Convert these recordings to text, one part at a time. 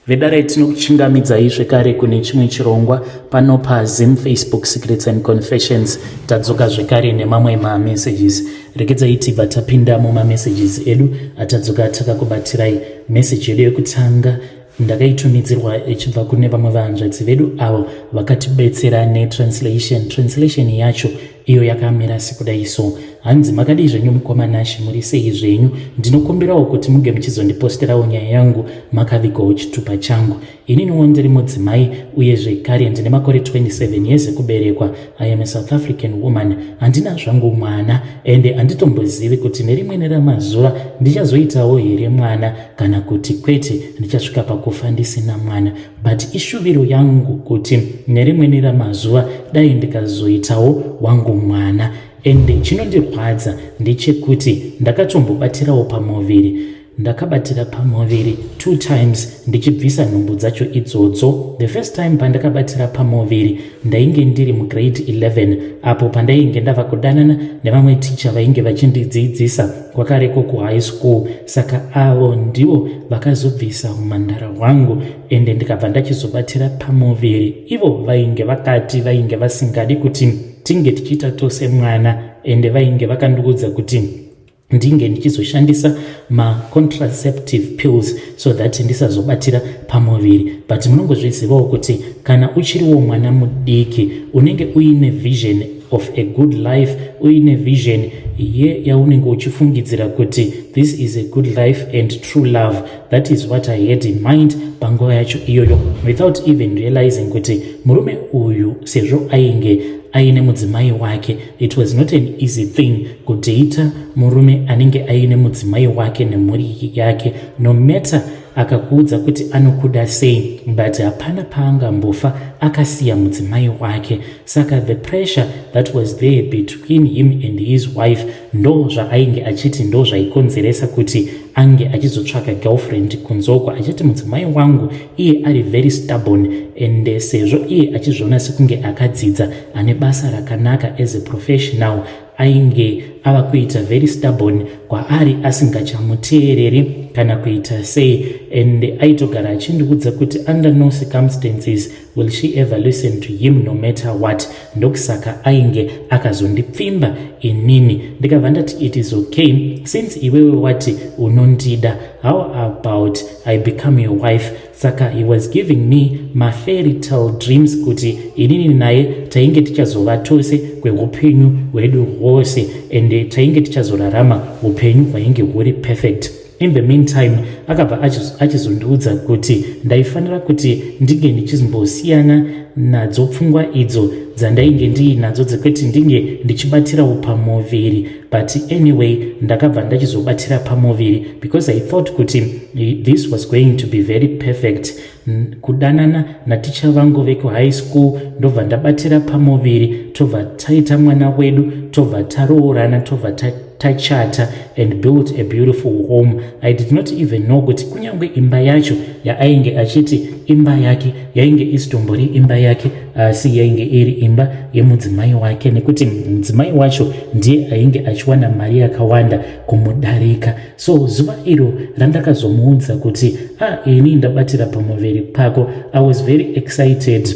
Vedare, tinokuchingamidzai zvekare kune chimwe chirongwa pano paZim Facebook Secrets and Confessions. Tadzoka zvekare nemamwe mamessages. Regedzai tibva tapinda mumamessages edu atadzoka takakubatirai. Meseji yedu yekutanga ndakaitumidzirwa ichibva kune vamwe vahanzvadzi vedu avo vakatibetsera netranslation. Translation yacho iyo yakamira sekudai so. Hanzi, "Makadii zvenyu mukoma Nashe? Muri sei zvenyu? Ndinokumbirawo kuti muge muchizondiposterawo nyaya yangu makavigawo chitupa changu. Ininiwo ndiri mudzimai uye zvekare ndine makore 27 years ekuberekwa. I am a South African woman. Handina zvangu mwana ende handitombozivi kuti nerimwe neramazuva ndichazoitawo here mwana kana kuti kwete, ndichasvika pakufa ndisina mwana. But ishuviro yangu kuti nerimwe neramazuva dai ndikazoitawo wangu mwana. Ende chinondirwadza ndechekuti ndakatombobatirawo pamuviri. Ndakabatira pamuviri two times ndichibvisa nhumbu dzacho idzodzo. The first time pandakabatira pamuviri ndainge ndiri mugrade 11, apo pandainge ndava kudanana nevamwe ticha vainge vachindidzidzisa kwakareko kuhigh school. Saka avo ndivo vakazobvisa umhandara hwangu ende ndikabva ndachizobatira pamuviri. Ivo vainge vakati vainge vasingadi kuti tinge tichiita tose mwana, ende vainge vakandiudza kuti ndinge ndichizoshandisa macontraceptive pills so that ndisazobatira pamuviri. But munongozvizivawo kuti kana uchiriwo mwana mudiki unenge uine vision of a good life, uine vision ye yaunenge uchifungidzira kuti this is a good life and true love. That is what I had in mind panguva yacho iyoyo, without even realizing kuti murume uyu, sezvo ainge aine mudzimai wake, it was not an easy thing kudheita murume anenge aine mudzimai wake nemhuri yake. No matter akakuudza kuti anokuda sei, but hapana paangambofa akasiya mudzimai wake. Saka the pressure that was there between him and his wife ndo zvaainge achiti ndo zvaikonzeresa kuti ange achizotsvaka girlfriend kunzoko, achiti mudzimai wangu iye ari very stubborn, and sezvo iye achizviona sekunge akadzidza, ane basa rakanaka as a professional, ainge ava kuita very stubborn kwaari, asingachamuteereri kana kuita sei. And aitogara achindiudza kuti under no circumstances will she ever listen to him, no matter what. Ndokusaka ainge akazondipfimba inini. Ndikabva ndati, 'It is okay, since iwewe wati unondida, how about I become your wife?' Saka he was giving me mafairy tale dreams kuti inini naye tainge tichazova tose kweupenyu hwedu hwose ende tainge tichazorarama upenyu hwainge huri perfect. In the meantime akabva achizondiudza kuti ndaifanira kuti ndinge ndichimbosiyana nadzo pfungwa idzo dzandainge ndiinadzo dzekuti ndinge ndichibatirawo pamuviri. But anyway, ndakabva ndachizobatira pamuviri because I thought kuti this was going to be very perfect, kudanana naticha vangu vekuhigh school, ndobva ndabatira pamuviri, tobva taita mwana wedu, tobva taroorana, tobva tachata and built a beautiful home. I did not even know kuti kunyange imba yacho yaainge achiti imba yake yainge isitombori imba yake, asi yainge iri imba yemudzimai wake, nekuti mudzimai wacho ndiye ainge achiwana mari yakawanda kumudarika. So zuva iro randakazomuudza kuti, 'Ah, ini ndabatira pamuviri pako,' I was very excited.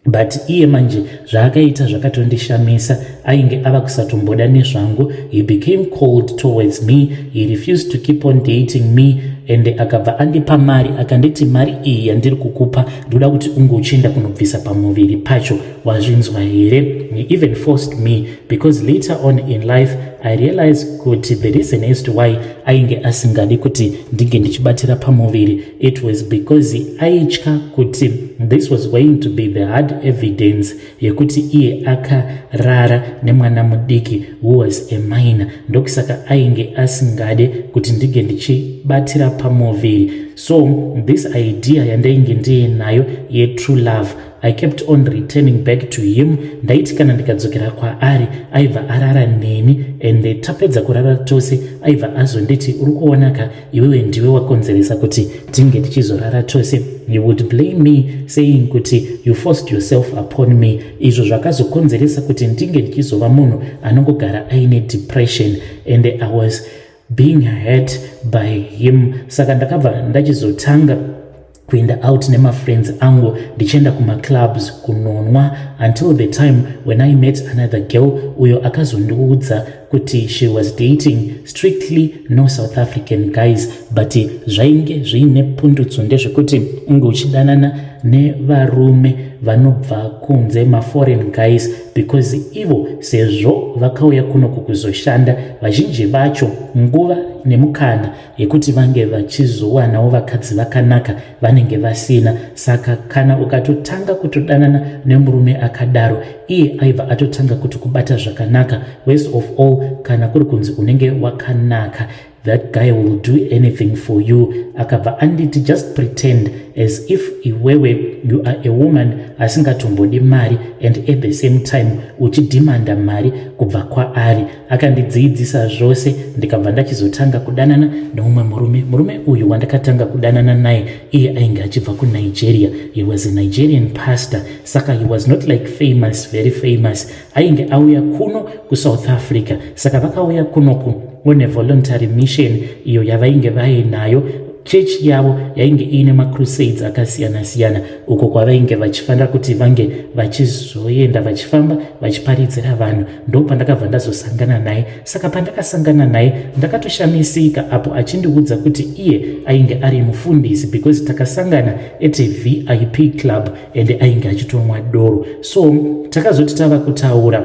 But iye manje zvaakaita zvakatondishamisa. Ainge ava kusatomboda nezvangu. He became cold towards me. He refused to keep on dating me and akabva andipa mari, akanditi, 'Mari iyi yandiri kukupa, ndoda kuti unge uchienda kunobvisa pamuviri pacho, wazvinzwa here?' He even forced me, because later on in life I realized kuti the reason as to why ainge asingadi kuti ndinge ndichibatira pamuviri, it was because aitya kuti this was going to be the hard evidence yekuti iye akarara nemwana mudiki who was a minor. Ndokusaka ainge asingade kuti ndinge ndichibatira pamuviri. So this idea yandainge ndiinayo yetrue love, I kept on returning back to him. Ndaiti kana ndikadzokera kwaari, aibva arara neni, and tapedza kurara tose aibva azonditi, 'Uri kuonaka, iwewe ndiwe wakonzeresa kuti tinge tichizorara tose.' He would blame me, saying kuti, 'You forced yourself upon me.' Izvo zvakazokonzeresa kuti ndinge ndichizova munhu anongogara aine depression, and I was being hurt by him. Saka ndakabva ndachizotanga Kuenda out nemafriends angu, ndichienda kumaclubs kunonwa, until the time when I met another girl uyo akazondiudza kuti she was dating strictly no South African guys, but zvainge zviine pundutso ndezvekuti unge uchidanana nevarume vanobva kunze, maforeign guys, because ivo sezvo vakauya kunoku kuzoshanda, vazhinji vacho nguva nemukana yekuti vange vachizowanawo vakadzi vakanaka vanenge vasina. Saka kana ukatotanga kutodanana nemurume akadaro, iye aibva atotanga kuti kubata zvakanaka. Worst of all, kana kuri kunzi unenge wakanaka, that guy will do anything for you. Akabva anditi, "Just pretend as if iwewe you are a woman asingatombodi mari and at the same time uchidhimanda mari kubva kwaari." Akandidzidzisa zvose, ndikabva ndachizotanga kudanana neumwe murume. Murume uyu wandakatanga kudanana naye, iye ainge achibva kuNigeria. He was a Nigerian pastor, saka he was not like famous, very famous. Ainge auya kuno kuSouth Africa, saka vakauya kunoku on a voluntary mission iyo yavainge vainayo. Chechi yavo yainge iine macrusades akasiyana-siyana uko kwavainge vachifanira kuti vange vachizoenda vachifamba vachiparidzira vanhu. Ndo pandakabva ndazosangana naye. Saka pandakasangana naye, ndakatoshamisika apo achindiudza kuti iye ainge ari mufundisi, because takasangana at a VIP club and ainge achitomwa doro. So takazoti tava kutaura,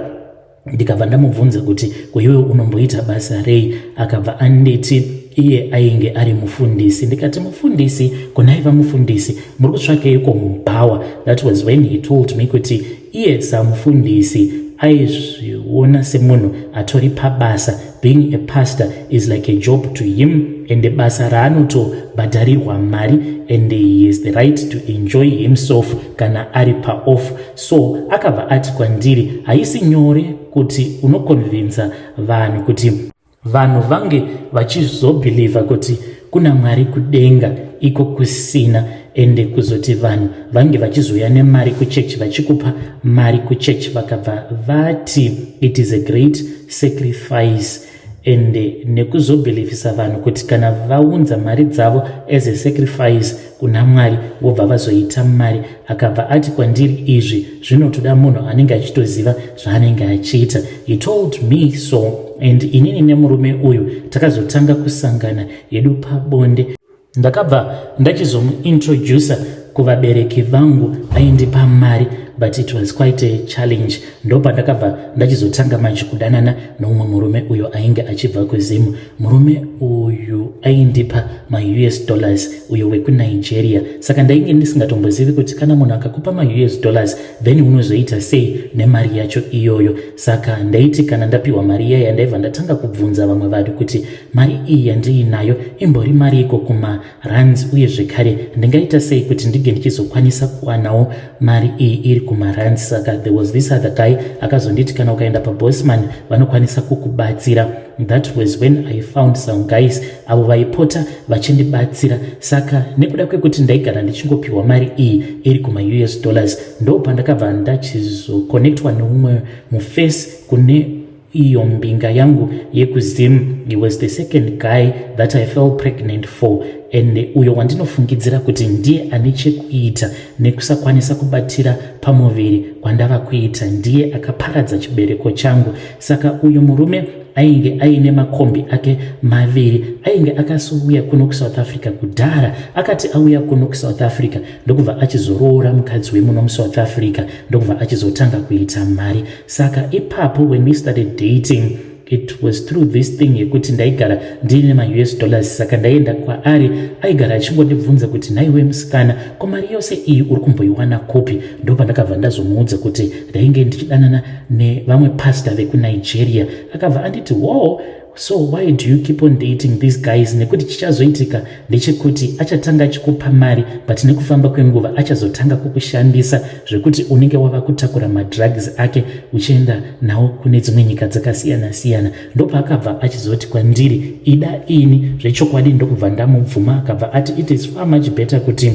ndikabva ndamubvunza kuti, "Kuiwe unomboita basa rei?" Akabva anditi iye ainge ari mufundisi. Ndikati, "Mufundisi? Kunaiva mufundisi, muri kutsvakeiko mubhawa?" That was when he told me kuti iye samufundisi aizviona semunhu atori pabasa. Being a pastor is like a job to him and basa raanotobhadharirwa mari, and he has the right to enjoy himself kana ari paoff. So akabva ati kwandiri, haisi nyore kuti unoconvinsa vanhu kuti vanhu vange vachizobhilivha kuti kuna Mwari kudenga iko kusina, ende kuzoti vanhu vange vachizouya nemari kuchechi, vachikupa mari kuchechi. Vakabva vati it is a great sacrifice, ende nekuzobhilivhisa vanhu kuti kana vaunza mari dzavo as a sacrifice kuna Mwari, vobva vazoita mari. Akabva ati kwandiri izvi zvinotoda munhu anenge achitoziva zvaanenge achiita. He told me so, and inini nemurume uyu takazotanga kusangana yedu pabonde. Ndakabva ndachizomuintrodusa kuvabereki vangu. Aindipa mari, but it was quite a challenge. Ndo pandakabva ndachizotanga manje kudanana noumwe murume uyo ainge achibva kuZimu. Murume uyu aindipa maUS dollars, uyo wekuNigeria. Saka ndainge ndisingatombozivi kuti kana munhu akakupa maUS dollars, then unozoita sei nemari yacho iyoyo. Saka ndaiti kana ndapiwa mari iyaya, ndaibva ndatanga kubvunza vamwe vanhu kuti mari iyi yandiinayo imbori mari iko kumarands, uye zvekare ndingaita sei kuti ndinge ndichizokwanisa kuwanawo mari iyi iri kumarands. Saka there was this other guy akazonditi kana ukaenda paBosman vanokwanisa kukubatsira. That was when I found some guys avo vaipota vachindibatsira. Saka nekuda kwekuti ndaigara ndichingopiwa mari iyi iri kumaUS dollars, ndo pandakabva ndachizoconnectwa neumwe mufesi kune iyo mbinga yangu yekuZim. He was the second guy that I fell pregnant for, and uyo wandinofungidzira kuti ndiye ane chekuita nekusakwanisa kubatira pamuviri kwandava kuita, ndiye akaparadza chibereko changu. Saka uyu murume ainge aine makombi ake maviri. Ainge akasouya kuno kuSouth Africa kudhara. Akati auya kuno kuSouth Africa, ndokubva achizoroora mukadzi wemuno muSouth Africa, ndokubva achizotanga kuita mari. Saka ipapo when we started dating, it was through this thing yekuti ndaigara ndiine maUS dollars. Saka ndaienda kwaari, aigara achingondibvunza kuti, "Nhaiwe musikana, ko mari yose iyi uri kumboiwana kupi?" Ndo pandakabva ndazomuudza kuti ndainge ndichidanana nevamwe pastor vekuNigeria. Akabva anditi, "Wow, so why do you keep on dating these guys? Nekuti chichazoitika ndechekuti achatanga achikupa mari, but nekufamba kwenguva achazotanga kukushandisa zvekuti unenge wava kutakura madrugs ake uchienda nawo kune dzimwe nyika dzakasiyana-siyana." Ndopaakabva achizoti kwandiri, "Ida ini zvechokwadi." Ndokubva ndamubvuma. Akabva ati it is far much better kuti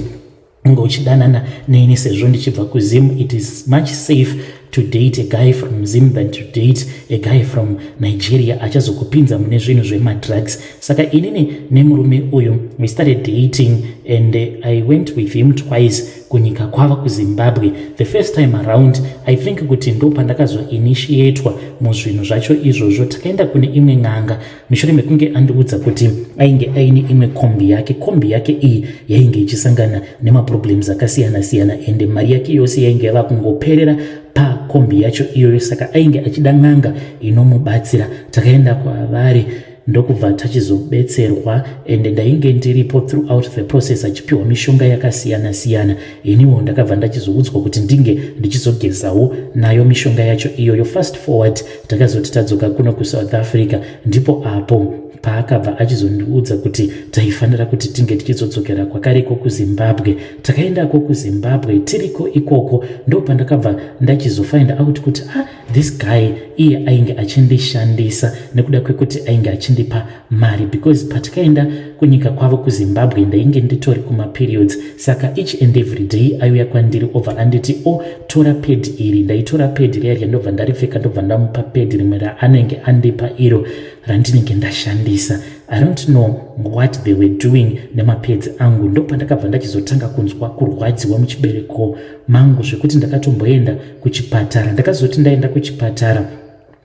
Unge uchidanana neni sezvo ndichibva kuZim. It is much safe to date a guy from Zim than to date a guy from Nigeria achazokupinza mune zvinhu zvemadrugs. Saka inini nemurume uyu, we started dating and I went with him twice kunyika kwava kuZimbabwe. The first time around, I think kuti ndo pandakazoinitiatwa muzvinhu zvacho izvozvo. Takaenda kune imwe n'anga mushure mekunge andiudza kuti ainge aine imwe kombi yake. Kombi yake iyi yainge ichisangana nemaproblems akasiyana-siyana, ende mari yake yose yainge yava kungoperera pakombi yacho iyoyo, saka ainge achida n'anga inomubatsira. Takaenda kwavari, ndokubva tachizobetserwa, ende ndainge ndiripo throughout the process achipiwa mishonga yakasiyana-siyana. Iniwo ndakabva ndachizoudzwa kuti ndinge ndichizogezawo nayo mishonga yacho iyoyo. Fast forward, takazoti tadzoka kuno kuSouth Africa, ndipo apo paakabva achizondiudza kuti taifanira kuti tinge tichizodzokera kwakareko kuZimbabwe. Takaendako kuZimbabwe. Tiriko ikoko ndo pandakabva ndachizofind out kuti, ah, this guy iye ainge achindishandisa nekuda kwekuti ainge achindipa mari, because patikaenda kunyika kwavo kuZimbabwe ndainge nditori kumaperiods. Saka each and every day aiuya kwandiri, obva anditi, "O oh, tora pad iri." Ndaitora pad riya riya, ndobva ndaripfeka, ndobva ndamupa pad rimwe raanenge andipa iro randinenge ndashandisa. I don't know what they were doing nemapads angu. Ndopandakabva ndachizotanga kunzwa kurwadziwa muchibereko mangu zvekuti ndakatomboenda kuchipatara. Ndakazoti ndaenda kuchipatara,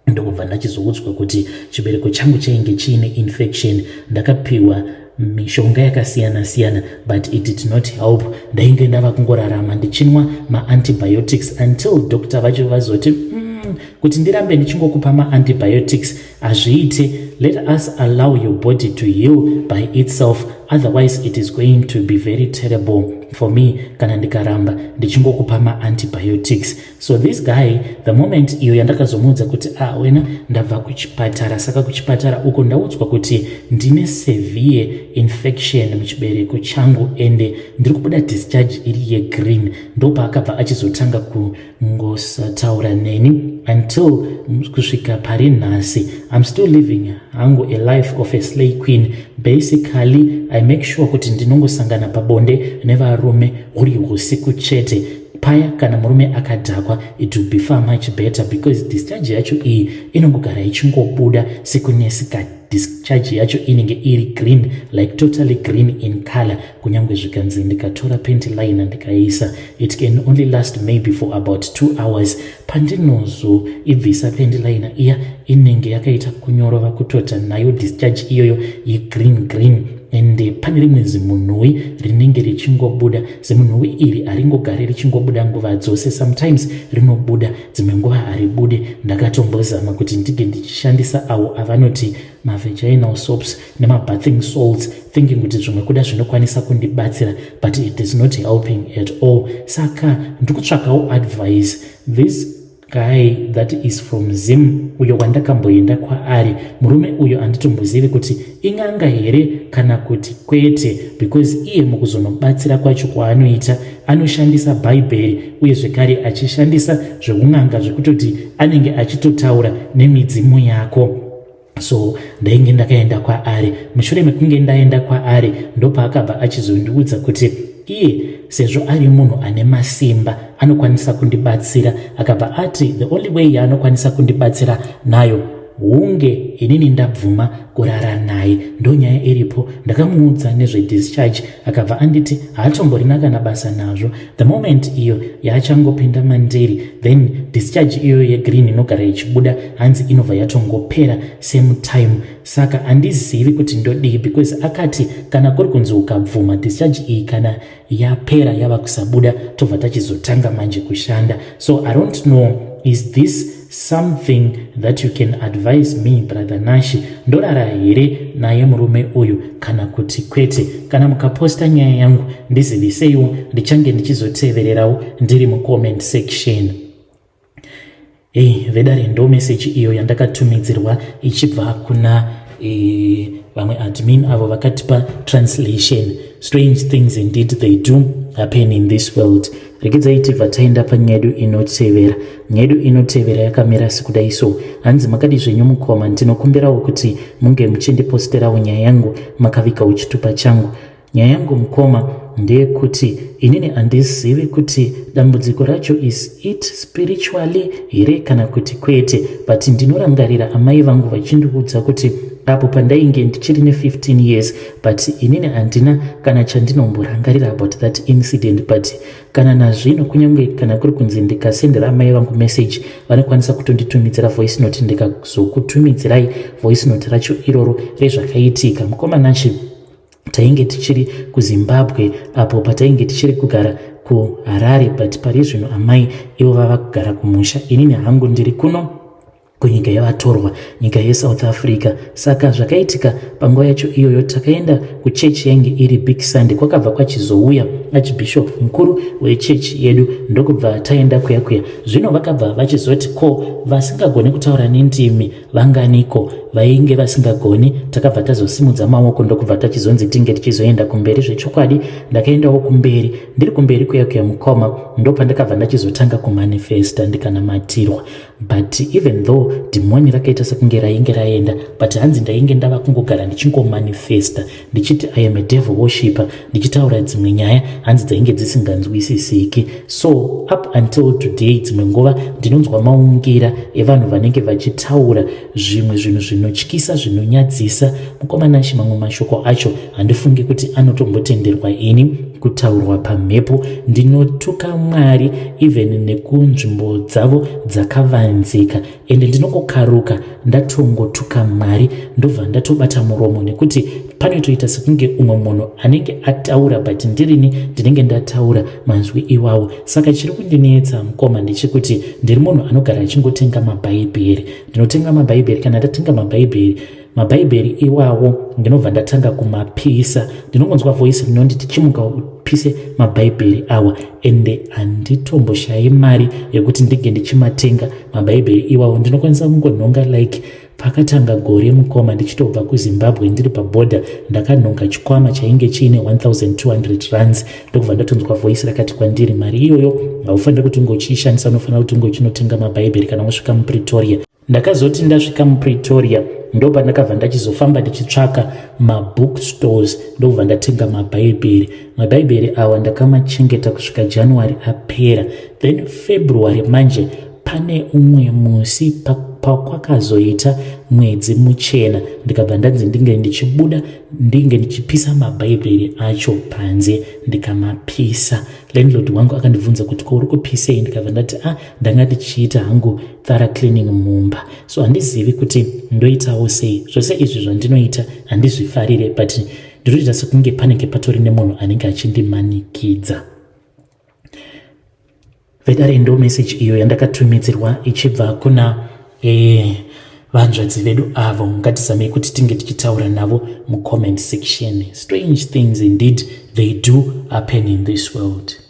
ndokubva ndachizoudzwa kuti chibereko changu chainge chiine infection. Ndakapiwa mishonga yakasiyana-siyana, but it did not help. Ndainge ndava kungorarama ndichinwa maantibiotics until doctor vacho vazoti, kuti ndirambe ndichingokupa maantibiotics hazviite. Let us allow your body to heal by itself, otherwise it is going to be very terrible for me kana ndikaramba ndichingokupa maantibiotics." So this guy, the moment iyo yandakazomuudza kuti, "Ah, wena, ndabva kuchipatara, saka kuchipatara uko ndaudzwa kuti ndine severe infection muchibereko changu ende ndiri kubuda discharge iri yegreen," ndopaakabva achizotanga kungosataura neni until kusvika pari nhasi. I'm still living hangu a life of a slay queen. Basically, I make sure kuti ndinongosangana pabonde nevarume huri usiku chete. Paya kana murume akadhakwa, it will be far much better because discharge yacho iyi inongogara ichingobuda siku nesikati. Discharge yacho inenge iri green, like totally green in color. Kunyange zvikanzi ndikatora panty liner ndikaisa, it can only last maybe for about 2 hours. Pandinozoibvisa panty liner iya, inenge yakaita kunyorova kutota nayo discharge iyoyo yegreen green, and pane rimwe zimunhuwi rinenge richingobuda. Zimunhuwi iri haringogari richingobuda nguva dzose. Sometimes rinobuda, dzimwe nguva haribude. Ndakatombozama kuti ndige ndichishandisa avo avanoti mavaginal soaps nemabathing salts, thinking kuti zvimwe kuda zvinokwanisa kundibatsira, but it is not helping at all. Saka ndikutsvakawo advice. This guy that is from Zim uyo wandakamboenda kwaari, murume uyo handitombozivi kuti ing'anga here kana kuti kwete, because iye mukuzonobatsira kwacho kwaanoita anoshandisa Bhaibheri, uye zvekare achishandisa zveun'anga zvekutoti anenge achitotaura nemidzimu yako. So ndainge ndakaenda kwaari. Mushure mekunge ndaenda kwaari, ndopaakabva achizondiudza kuti iye sezvo ari munhu ane masimba anokwanisa kundibatsira. Akabva ati the only way yaanokwanisa kundibatsira nayo, hunge inini ndabvuma kurara naye. Ndonyaya iripo. Ndakamuudza nezvedischarge, akabva anditi haatomborina kana basa nazvo. The moment iyo yaachangopinda mandiri, then discharge iyoyo yegreen inogara ichibuda, hanzi inobva yatongopera same time. Saka handizivi kuti ndodii, because akati kana kuri kunzi ukabvuma, discharge iyi kana yapera yava kusabuda, tobva tachizotanga manje kushanda. So I don't know, is this something that you can advise me, Brother Nashi? Ndorara here naye murume uyu kana kuti kwete? Kana mukaposta nyaya yangu, ndiziviseiwo, ndichange ndichizotevererawo ndiri mucomment section. Ei vedare, ndo meseji iyo yandakatumidzirwa ichibva kuna vamwe admin avo vakatipa translation. Strange things indeed, they do happen in this world. Regedzai tibva taenda panyaya yedu inotevera. Nyaya yedu inotevera yakamira sekudai so. Hanzi, "Makadi zvenyu mukoma? Ndinokumbirawo kuti munge muchindiposterawo nyaya yangu makavigawo chitupa changu. Nyaya yangu mukoma ndeyekuti inini handizivi kuti dambudziko racho is it spiritually here kana kuti kwete, but ndinorangarira amai vangu vachindiudza kuti apo pandainge ndichiri ne15 years, but inini handina kana chandinomborangarira about that incident. But kana nazvino, kunyange kana kuri kunzi ndikasendera amai vangu message, vanokwanisa kutonditumidzira voice note, ndikazokutumidzirai voice note racho iroro rezvakaitika. Mukomanachi, tainge tichiri kuZimbabwe apo patainge tichiri kugara kuHarare, but pari zvino amai ivo vava kugara kumusha, inini hangu ndiri kuno kunyika yavatorwa, nyika yeSouth Africa. Saka zvakaitika panguva yacho iyoyo, takaenda kuchechi, yainge iri big Sunday. Kwakabva kwachizouya archbishop mukuru wechechi yedu, ndokubva taenda kuya kuya. Zvino vakabva vachizoti, "Ko vasingagoni kutaura nendimi vanganiko?" Vainge vasingagoni takabva tazosimudza maoko, ndokubva tachizonzi tinge tichizoenda kumberi. Zvechokwadi ndakaendawo kumberi. Ndiri kumberi kuya kuya, mukoma, ndopandakabva ndachizotanga kumanifesta, ndikanamatirwa. But even though dhimoni rakaita sekunge rainge raenda, but hanzi ndainge ndava kungogara ndichingomanifesta ndichiti, "I am a devil worshipper," ndichitaura dzimwe nyaya hanzi dzainge dzisinganzwisisiki. So up until today, dzimwe nguva ndinonzwa maungira evanhu vanenge vachitaura zvimwe zvinhu zvinotyisa, zvinonyadzisa. Mukomanashi, mamwe mashoko acho handifungi kuti anotombotenderwa ini kutaurwa pamhepo. Ndinotuka Mwari even nekunzvimbo dzavo dzakavanzika, ende ndinongokaruka ndatongotuka Mwari, ndobva ndatobata muromo, nekuti panotoita sekunge umwe munhu anenge ataura, but ndirini ndinenge ndataura manzwi iwawo. Saka chiri kundinetsa, mukoma, ndechekuti ndiri munhu anogara achingotenga mabhaibheri. Ndinotenga mabhaibheri. Kana ndatenga mabhaibheri, mabhaibheri iwawo ndinobva ndatanga kumapisa. Ndinongonzwa voice rinonditi, "Chimuka upise mabhaibheri awa." Ende handitomboshayi mari yekuti ndinge ndichimatenga mabhaibheri iwawo. Ndinokwanisa kungonhonga, like pakatanga gore, mukoma, ndichitobva kuZimbabwe, ndiri pabhodha, ndakanhonga chikwama chainge chiine 1200 rands, ndokubva ndatonzwa voice rakati kwandiri, "Mari iyoyo haufaniri kuti ungochiishandisa, unofanira kuti ungochinotenga mabhaibheri kana wasvika muPretoria." Ndakazoti ndasvika muPretoria, ndopandakabva ndachizofamba ndichitsvaka mabook stores, ndokubva ndatenga mabhaibheri. Mabhaibheri awa ndakamachengeta kusvika January apera. Then February manje, pane umwe musi pakwakazoita mwedzi muchena, ndikabva ndanzi ndinge ndichibuda, ndinge ndichipisa mabhaibheri acho panze. Ndikamapisa. Landlord wangu akandibvunza kuti, "Ko uri kupisei?" Ndikabva ndati, "A ah, ndanga ndichiita hangu thorough cleaning mumba." So handizivi kuti ndoitawo sei. Zvose izvi zvandinoita handizvifarire, but ndinoita sekunge panenge patori nemunhu anenge achindimanikidza. Vedare, ndo message iyo yandakatumidzirwa ichibva kuna vanzvadzi vedu avo. Ngatizamei kuti tinge tichitaura navo mucomment section. Strange things indeed, they do happen in this world.